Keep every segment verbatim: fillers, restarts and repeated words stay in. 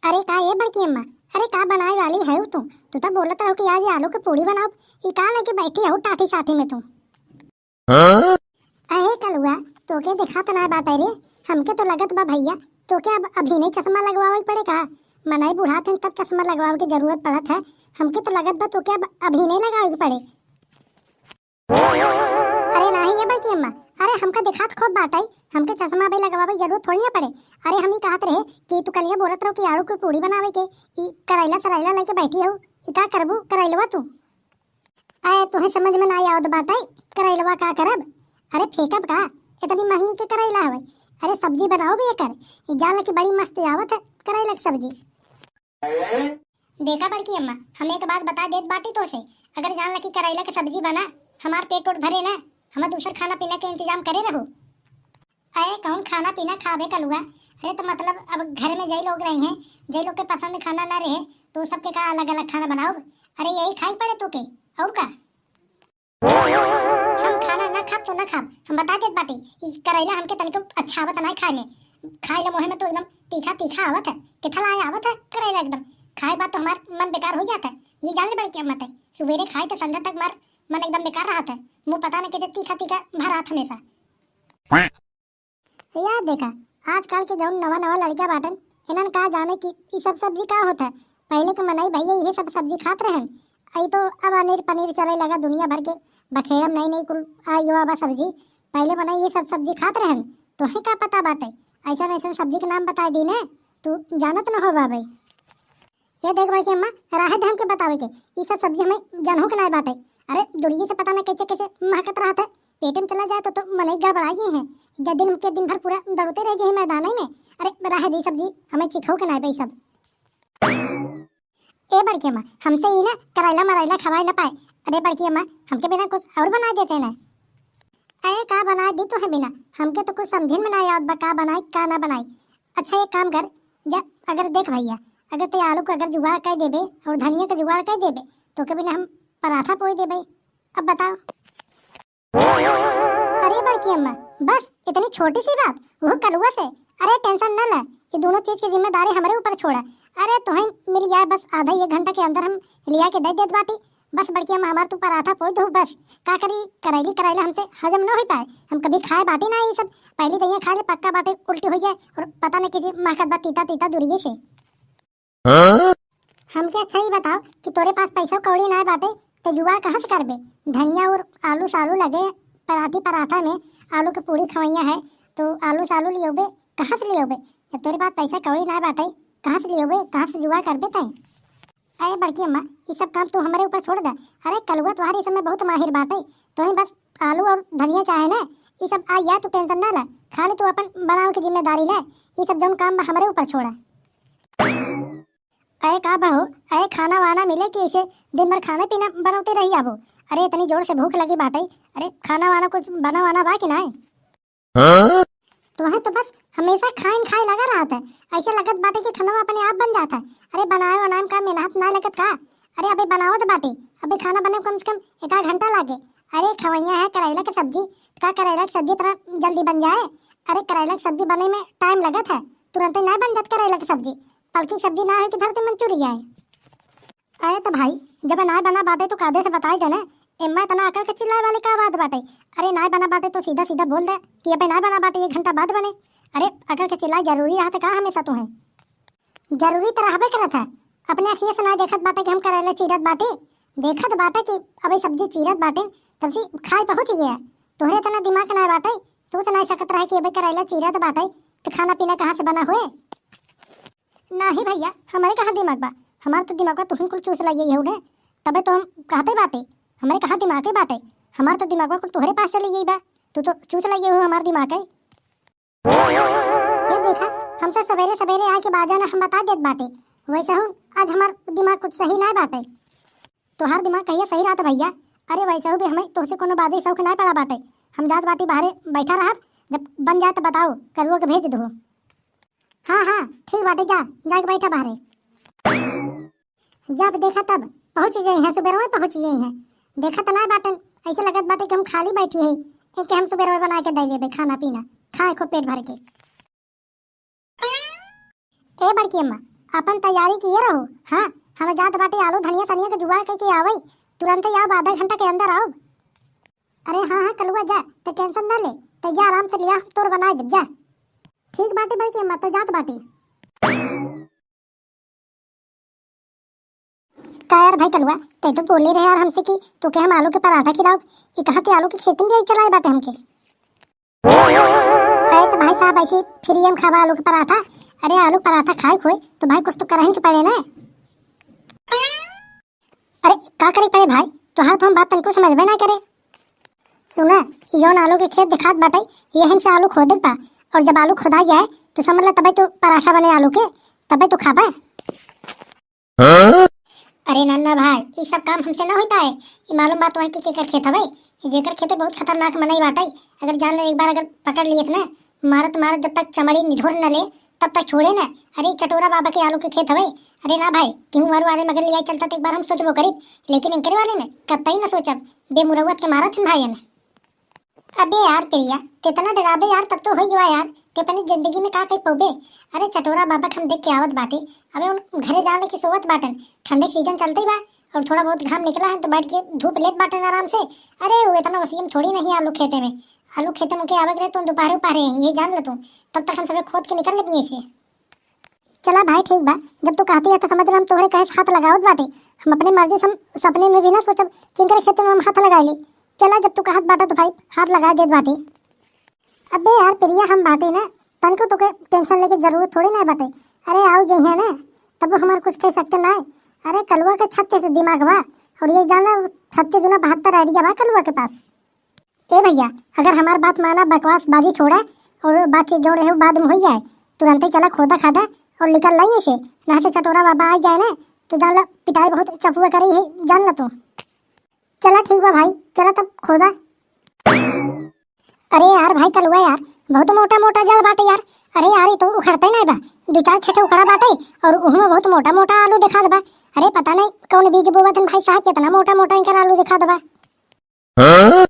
अरे का ए बड़की अम्मा, अरे का बनाए वाली है तू? तू तो बोलत रहो कि आज आलू के पूड़ी बनाओ, ई का लेके बैठी हो टाठी साठी में तू? हाँ? अहे कलुआ, तोके दिखात ना बाटे रे। हमके तो लगत बा भैया, तोके अब अभी नहीं चश्मा लगवावे के पड़े का? मनई बुढ़ात हैं तब चश्मा लगवावे के जरूरत पड़त है। हमके तो लगत बा तोके अब अभी नहीं लगावे के पड़े। अरे नाही ये बड़की अम्मा, अरे हमका दिखात खूब बाटे, हमके चश्मा भी लगवावे के जरूरत थोड़ी ना पड़े। अरे हम ही कहत रहे कि तू कलिया बोलत रहो कि आलू की पूड़ी बनावे के, ई करैला सरैला लेके बैठी हो, ई का करबू करैलवा तू? अरे तुहे समझ में ना आवत बाटे, करैलवा का करब? अरे फेंकब का? इतनी महंगी के करैला हवे। अरे सब्जी बनाओ भी एकर, ई जान कि बड़ी मस्त आवत है करैला की सब्जी। देखा बड़की अम्मा, हम एक बात बता देत बाटी तो से, अगर जान ला कि करैला के सब्जी बना, हमार पेट उट भरे ना, हम दूसर खाना पीना के इंतजाम करे रहो। अरे कौन खाना पीना खाबे कलुआ? अरे तो मतलब अब घर में जई लोग रही हैं, जई लोग के पसंद खाना ना रहे, तो सबके का अलग अलग खाना बनाओ? अरे यही खाई पड़े तू के, और का? हम खाना ना खाब तो ना खाब, हम बता देत बाटी। ई करैला हमके तनिको अच्छा आवत ना खाए में। खाए ले मुँह में तो एकदम तीखा तीखा आवत है, किथला आए आवत है करैला एकदम। खाए बाद तो हमार मन बेकार हो जाता है। ये जान ले बड़की अम्मा तय, सुबेरे खाए तो संध्या तक हमार मन एकदम बेकार रहत है। मुँह पता नहीं कैसे तीखा तीखा भरात हमेशा। यार देखा, आजकल के जौन नवा नवा लड़का बाटन, इन्हन का जाने कि ई सब सब्जी का होत है। पहले के मनई भैया इहे सब सब्जी खात रहन। आई तो अब अनीर पनीर चले लगा दुनिया भर के, बखेड़म नई नई कुल आई हुआ बा सब्जी। पहले मनई ये सब सब्जी खात रहन, तोहे का पता बाटे? ऐसन ऐसन सब्जी के नाम बताए दी ने, तू जानत न हो बाबे। ये देख बड़की अम्मा, राहे दे हमके बतावे के, ई सब सब्जी हमें जनहू के नाय बाटे। अरे दुरिये से पता ना कैसे कैसे महकत रहत है, पेट में चला जाए तो, तो मनई गड़बड़ा गए हैं। जब दिन के दिन भर पूरा दौड़ते रह गए हैं मैदान में। अरे राहे दे सब्जी, हमें चिखऊ के नाय बा ई सब। ए बड़की अम्मा, हमसे ई ना करैला मरैला खवाए ना पाए। अरे बड़की अम्मा, हमके बिना कुछ और बना देते ना। अरे का बना दी तो है बिना, हमके तो कुछ समझे में ना आवत बा का बनाई का ना बनाई। अच्छा एक काम कर, जा अगर देख भैया, अगर ते आलू को अगर जुगाड़ कर देबे और धनिया का जुगाड़ कर देबे, तो के बिना हम पराठा पोई देबे। अब बताओ। अरे बड़की अम्मा, बस इतनी छोटी सी बात, वो कलुआ से? अरे टेंशन न ले, ये दोनों चीज की जिम्मेदारी हमरे ऊपर छोड़ा। अरे तुम्हें मिल जाए बस आधा एक घंटा के अंदर हम लिया के दे देत बाटी। बस बड़की अम्मा हमार तू पराठा पोई दो बस। का करी, करैली करैला हमसे हजम न हो पाए, हम कभी खाए बाटी ना ये सब। पहली दहिया खा ले पक्का बाटे उल्टी हो जाए और पता नहीं किसी महकत बा तीता तीता दुरिये से। हाँ? हमके अच्छा ही बताओ कि तोरे पास पैसा कौड़ी ना बाटे, ते जुगाड़ कहाँ से करबे? धनिया और आलू सालू लगे पराठी पराठा में, आलू के पूड़ी खवैया है तो आलू सालू लियोबे, कहाँ से लियोबे? जब तोरे पास पैसा कौड़ी ना बाटे, कहाँ से लियोबे, कहाँ से जुगाड़ करबे तय? अरे बड़की अम्मा, ये सब काम तू हमारे ऊपर छोड़ दे। अरे कलुआ तुम्हारे सब में बहुत माहिर बाटे, तुम्हें बस आलू और धनिया चाहे ना, ये सब आ या तू टेंशन ना ले, खाली तू अपन बनावे की जिम्मेदारी ले, ये सब जौन काम बा हमारे ऊपर छोड़ा। अरे का बा हो, अरे खाना वाना मिले कि ऐसे दिन भर खाना पीना बनौते रही आबो? अरे इतनी जोर से भूख लगी बाटे, अरे खाना वाना कुछ बना वाना बा कि नाय? हाँ? तुम्हें तो बस हमेशा खाइन खाए लगा रहत है, ऐसे लगत बाटे कि खाना अपने आप बन जात है। अरे बनाए वनाए में का मेहनत ना लगत का? अरे अबे बनावत बाटे, अबे खाना बने में कम से कम एक आध घंटा लागे। अरे खवैया है करैला के सब्जी, का करैला के सब्जी इतना जल्दी बन जाए? अरे करैला के सब्जी बने में टाइम लगत है, तुरंते ना बन जात करैला के सब्जी। पलकी सब्जी ना है कि धरती मंचूरिया है। अरे तो भाई, जब नाय बना बाटे तो कायदे से बताए देना। एम्मा इतना अकड़ के चिल्लाए वाली का बात बाटे? अरे नाय बना बाटे तो सीधा सीधा बोल दे कि अबे नाय बना बाटे, एक घंटा बाद बने। अरे अकड़ के चिल्लाए जरूरी रहत का हमेशा तुम्हें? जरूरी तो रहबे करत है। अपने अखिए से नाय देखत बाटे कि हम करैला चीरत बाटे? देखत बाटे कि अबे सब्जी चीरत बाटे, तब से खाए पहुँच गया। तोहरे इतना दिमाग नाय बाटे, सोच नाय सकत रहे कि अबे करैला चीरत बाटे, तो खाना पीना कहाँ से बना हुए? नाही भैया, हमरे कहाँ दिमाग बा? हमार तो दिमागवा तुहिन कुल चूस लइए हो रे। तबे तो हम कहते बाटे, हमरे कहाँ दिमाग है बाटे? हमार तो दिमागवा कुल तोहरे पास चली गई बा। तू तो चूस लइए हो हमार दिमाग है। ये देखा, हमसे सवेरे सवेरे आके बाजा ना हम बता देत बाटे। वैसे हूँ आज हमार दिमाग कुछ सही ना बाटे। तोहार दिमाग कहिया सही रहत भैया? अरे वैसे भी हमें तोहसे कोनो बाजे शौक ना पड़ा बाटे। हम जात बाटी बाहरे बैठा रहब, जब बन जाए तो बताओ, करुआ के भेज दो। हाँ हाँ ठीक बाटे, जा जाके बैठा बाहरे। जब देखा तब पहुँच गई हैं, सुबेरवा पहुँच गई हैं। देखा तो ना बाटन, ऐसे लगत बाटे कि हम खाली बैठी है, इनके हम सुबेरवा बना के दे देबे खाना पीना, खाए खूब पेट भर के। ए बड़की अम्मा, अपन तैयारी किए रहो। हाँ, हम जात बाटे आलू धनिया सनिया के जुगाड़ कइके आवइ, तुरंते आव, आधा घंटा के अंदर आव। अरे हाँ हाँ कलुआ जा, ते tension ना ले, ते जा आराम से लिया, हम तोर बनाइ देब जा। ठीक बाटे बड़की अम्मा, तो जात बाटे। का यार भाई कलुआ, ते तो बोले रहे यार हमसे कि तोके हम आलू के पराठा खिलाउब, ई कहाँ ते आलू के खेते में जाई चलाए बाटे हमके। अरे तो भाई साहब ऐसे free में खाबा आलू के पराठा? अरे आलू पराठा खाए होए तो भाई कुछ तो करहिन के पड़े ना। अरे का करे पड़े भाई, तोहार तो हम बात तनको समझबे ना करे। सुना, ई जौन आलू के खेत दिखात बाटे, यही से आलू खोदे के बा। और जब आलू खोदा जाए तो समझ ला तबे तो पराठा बने आलू के, तबे तो खाबा। हाँ? अरे नन्ना भाई, ई सब काम हमसे ना हो पाए। ई मालूम बा तोहके केकर खेत हवे? जेकर खेत बहुत खतरनाक मनई बाटे। अगर जान ले एक बार अगर पकड़ लिए ना, मारत मारत जब तक चमड़ी निधोर न ले तब तक छोड़े ना। अरे चटोरा बाबा के आलू के खेत हवे। अरे ना भाई, केहू और वाले मगर लिया चलता तो एक बार हम सोचबो करीत, लेकिन इनकर वाले में कतई ना सोचब। बेमुरौवत के मारत हन भाई हमें। अबे यार प्रिया, तेतना डराबे यार, तब तो होई गवा यार, ते अपनी जिंदगी में का कई पौबे। अरे चटोरा बाबा के हम देख के आवत बाटे, अबे उन घरे जाने की सोवत बाटन, ठंडे सीजन चलते ही बा, और थोड़ा बहुत घाम निकला है तो बैठ के धूप लेत बाटन आराम से। अरे वो इतना वसीम थोड़ी नहीं आलू खेते में, आलू खेते में के आवे के रहे तो दोपहर दोपहर ही, ये जान ले तू, तब तक हम सबे खोद के निकल लेबी ऐसे। चला भाई ठीक बा, जब तू कहती है तो समझ ले हम तोहरे कहे से हाथ लगावत बाटे। हम अपने मर्जी से हम सपने में भी ना सोचब कि इनकरे खेते में हम हाथ लगाए ली। चला जब तू कहत बाटा तो भाई हाथ लगा देत बाटे। अबे यार प्रिया हम बाटे ना, तनको तोके tension लेके जरूरत थोड़ी ना बाटे। अरे आओ जइहे ना, तब हमार कुछ कह सकते ना। अरे कलुआ के छत्ते से दिमाग बा, और ये जाना छत्ते जुना बहत्तर idea बा कलुआ के पास। ए भैया, अगर हमार बात माना, बकवास बाजी छोड़ा और बातचीत जो रहे वो बाद में हो जाए। तुरंते चला खोदा खादा और निकल लाई इसे, ना से चटोरा बाबा आ जाए ना तो जान ला पिटाई बहुत चपुआ करी है, जान ला तू। चला ठीक बा भाई, चला तब खोदा। अरे यार भाई कलुआ यार, बहुत मोटा मोटा जड़ बाटे यार। अरे यार, ये तो उखड़ते नहीं बा, दो चार छठे उखड़ा बाटे और उहमा बहुत मोटा मोटा आलू दिखात बा। अरे पता नहीं कौन बीज बोवत हन भाई साहब, कितना मोटा मोटा इनकर आलू दिखात बा। हाँ?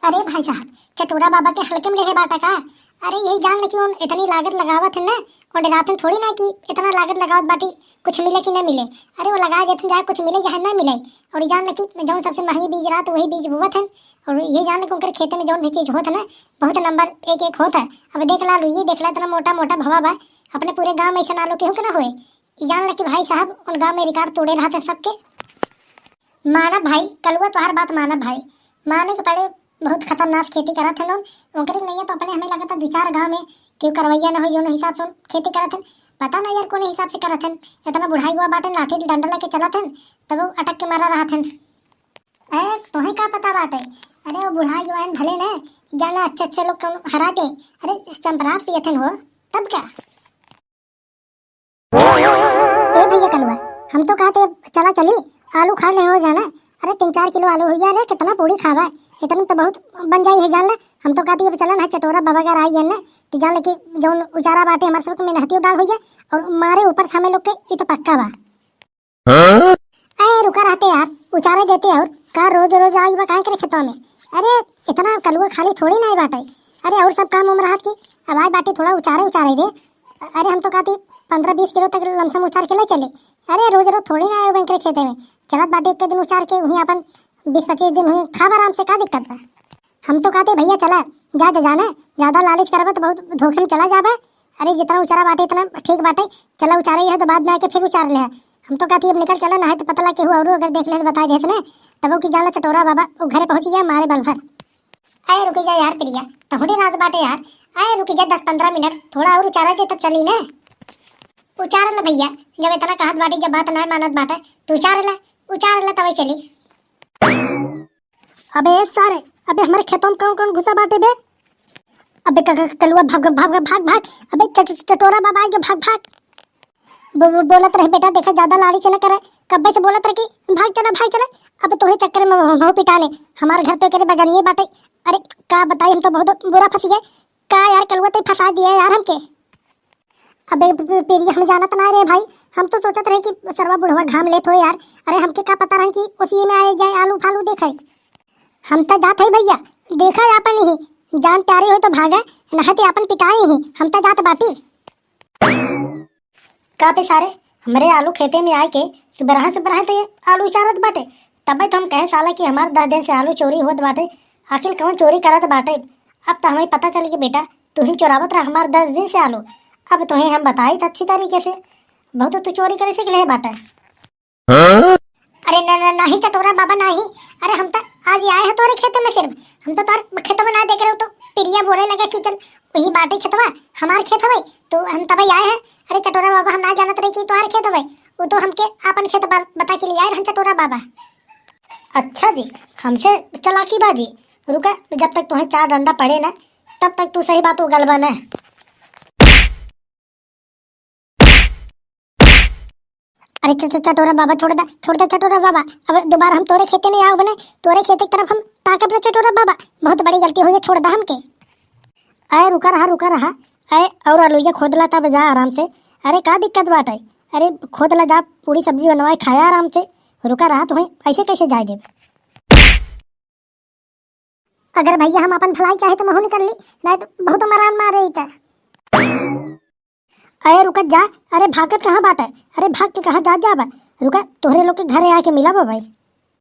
अरे भाई साहब, चटोरा बाबा के हल्के में लेहे बाटा का? अरे यही जान ले कि उन इतनी लागत लगावत है ना, और डरातन थोड़ी ना कि इतना लागत लगावत बाटी कुछ मिले कि ना मिले। अरे वो लगा देथन चाहे कुछ मिले चाहे ना मिले। और ये जान ले कि जौन सबसे महंगी बीज रहत वही बीज बोवत हन। और ये जान ले कि उनकर खेते में जौन भी चीज होत है ना, बहुत नंबर एक एक होत है। अब देख ला लू, ये देख ला इतना मोटा मोटा भवा बा, अपने पूरे गांव में ऐसा ना लो केहू के ना होए। ये जान ले कि भाई साहब उन गांव में record तोड़े रहत है सबके। मानब भाई, कलुआ तोहार बात मानब भाई, माने के पड़े, बहुत खतरनाक खेती करत हन लोग। ओकरे नैया तो अपने हमें लगता दो चार गांव में केहू करवैया न हो, योनो हिसाब से खेती करत हन। पता ना यार कौन हिसाब से करत हन, इतना बुढ़ाई हुआ बाटे, लाठी डंडा लेके चलत हन, तब वो अटक के मरा रहत हन। ए, तोहे का पता बाटे? अरे वो बुढ़ाई हुआ हन भले न, जाना अच्छे अच्छे लोग कौन हरा दे, अरे चंपरास पियत हन हो, तब क्या? ए भैया कलुआ, हम तो कहते चला चली, आलू उखाड़ ले हो जाना। अरे तीन चार किलो आलू हो गया रे, कितना पूड़ी खावा, इतना तो बहुत बन जाई है जान ले। हम तो कहती अब चला ना चटोरा बाबा का आई है ना, तो जान ले कि जौन उचारा बाटे हमारे सबके मेहनती डाल हो जाए और मारे ऊपर से हमें लोग के ई तो पक्का बा। हाँ? ए रुका रहते यार, उचारे देते और का रोज रोज आई बा काहे करे खेतवा में? अरे इतना कलुआ खाली थोड़ी ना बाटे, अरे और सब काम उम रहत की अब आए बाटे थोड़ा उचारे उचारे दे। अरे हम तो कहती पन्द्रह बीस किलो तक लमसम उचार के ले चले। अरे रोज रोज थोड़ी ना आए बैंक के खेते में, चलत बाटे एक दिन उचार के वहीं अपन बीस पच्चीस दिन हुई खाब आराम से, का दिक्कत बा? हम तो कहते भैया चला जा दे जाने, ज्यादा लालच करबा तो बहुत धोखे में चला जाबा। अरे जितना उचारा बाटे इतना ठीक बाटे, चला उचारे ही है तो बाद में आके फिर उचार ले। हम तो कहती अब निकल चला, ना है तो पता लगे केहू औरू अगर देख ले तो बताए देस ने, तब वो की जान ला चटोरा बाबा वो घरे पहुंच गया मारे बल भर। अरे रुकी जा यार प्रिया, तहुड़ी रात बाटे यार। अरे रुकी जा दस पन्द्रह मिनट, थोड़ा और उचारा दे तब चली ने। उचार ले भैया, जब इतना कहत बाटी, जब बात ना मानत बाटे तो उचार ले, उचार ले तबे चली। अबे सारे, अबे हमारे खेतों में कौन कौन घुसा बाटे बे? अबे क-, क-, कलुआ भाग भाग भाग भाग। अबे च-, च-, चटोरा बाबा आइगे, भाग भाग। ब-, ब-, बोलत रहे बेटा, देखा ज्यादा लालच न करे, कब्बे से बोलत रहे कि भाग चला भाग चला। अबे तोहे चक्कर में हम, हम पिटाने, हमारे घर तो करे बगनिए बाटे। अरे का बताई, हम तो बहुत बुरा फंसी गए। का यार कलुआ ते फंसा दिया यार हमके। अबे प-, प-, पेरिया हम जानत ना रे भाई, हम तो सोचत रहे कि सरवा बुढ़वा घाम लेत हो यार। अरे हमके का पता रहन कि उसी में आए जाए आलू फालू देखे। हम तो जात है भैया, देखा अपन ही जान प्यारी हो तो भागा, नहीं तो अपन पिटाई ही, हम तो जात बाटी। का बे सारे, हमरे आलू खेते में आए के सुबरहा सुबरहा ते आलू उचारत बाटे। तबे तो हम कहे साला कि हमार दस दिन से आलू चोरी होत बाटे, आखिर कौन चोरी करत बाटे। अब तो हमें पता चली कि बेटा, तू ही चोरावत रहा हमार दस दिन से आलू। अब तुहे हम बताई त अच्छी तरीके से, बहुत तू चोरी करे सीख ले बाटे। अरे ना, ना, नाही चटोरा बाबा, नाही। अरे हम तो आज ही आए हैं तोरे खेत में सिर्फ। हम तो तोर खेत में ना देख रहे हो तो पिरिया बोले लगा कि चल वही बाटे खेतवा, हमार खेत हवे, तो हम तबे आए हैं। अरे चटोरा बाबा, हम ना जानत रहे कि तोहार खेत हवे, वो तो हमके आपन खेत बा-, बता के ले आए रहन चटोरा बाबा। अच्छा जी, हमसे चालाकी बाजी। रुका, जब तक तुम्हें चार डंडा पड़े ना, तब तक तू सही बात उगलबा ना। अरे च-, च-, चटोरा बाबा, छोड़ दा, छोड़ दा चटोरा बाबा। अब दोबारा हम तोरे खेते में आउब ना, तोरे खेते की तरफ हम ताकब ना चटोरा बाबा। बहुत बड़ी गलती हुई है, छोड़ दा हमके। अरे रुका रहा, रुका रहा। अरे और अलुइया खोद ला तब जा आराम से। अरे का दिक्कत बाटे? अरे खोद ला जा, पूरी सब्जी बनवाए खाया आराम से। रुका रहा, तुम्हें ऐसे कैसे जाए देब? अगर भैया हम अपन भलाई चाहे तो महू निकल ली, नहीं तो बहुत मरान मारे इता। अरे रुकत जा, अरे भागत कहाँ बाटे? अरे भाग के कहाँ जात जाबा? रुका, तोहरे लोग के घरे आके मिला बा भाई।